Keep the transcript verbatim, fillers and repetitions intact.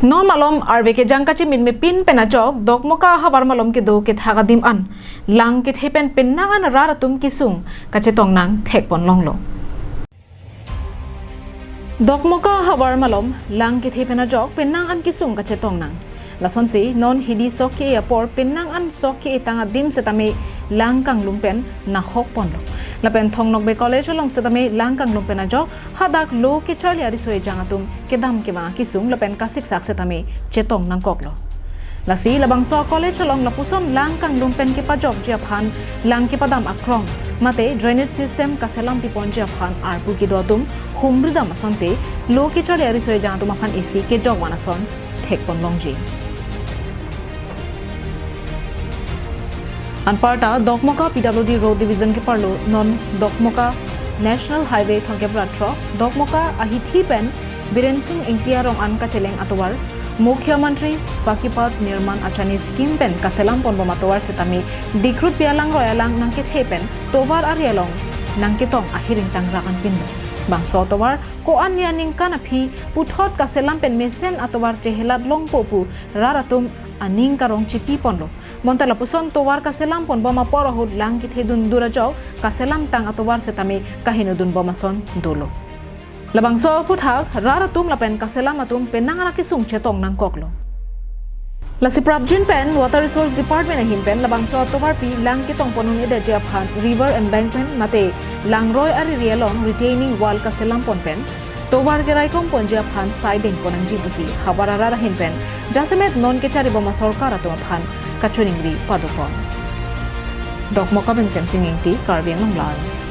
Non malom arve kejang kachemin mepin pen ajok Dokmoka havar malom kedo kethak adim an lang kethe pen penang an rat atum kesung kachetong nang thekpon longlo. Dokmoka havar malom lang kethe pen ajok penang an kesung kachetong nang. Lasonsi non hidi sok ke apor penang an sok ke tang adim setame lang kanglum pen nahok ponlo. Lapen Thong Nokbe College along setame lang kanglum pen ajok hadak lo kecharli ariso ejang atum kedam kevang kesung lapen kasiksak setame chetong nangkoklo. Lasi labangso college along lapuson lang kanglum pen kepajokji aphan lang kepadam akrong mate drainage system kaselam piponji aphan arpu kedo atum humridam asonte lo kecharli ariso ejang atum aphan isi kejok van ason thekpon longji. Anparta Dokmoka P W D Road Division keparlo non Dokmoka National Highway thongkep ra throk Dokmoka ahithi pen Biren Sing Ingti arong an kacheleng atovar Mukhyamantri Paki Path Nirman Achani scheme pen kaselam ponbom atovar setame Dikrut pi alangroi alang nangkethe pen tovar ari along nangketong ahiring tangrak anpinlo. Bangso atovar ko-an ni aningkan aphi puthot kaselam pen mesen atovar chehelat longpo pu rat atum aning karong chipi ponlo. Bonta lapuson tovar kaselam ponbom apor ahut lang kethe dundur ajok kaselam tang atovar setame kaheno dunbom ason dolo. Labangso aphuthak rat atum lapen kaselam atum penang an akesung chetong nangkoklo. Lasi prapjin pen Water Resource Department ahin pen labangso atovar pi lang ketong pon un-edetji aphan river embankment mate langroi ariri along retaining wall kaselam pon pen tovar keraikom ponji aphan saideng pon nangji pusi havar arat ahin pen jasemet non kecharibom asorkar atum aphan kachiningri padopon. Dokmoka pen Semsing Ingti, Karbi Anglong Live.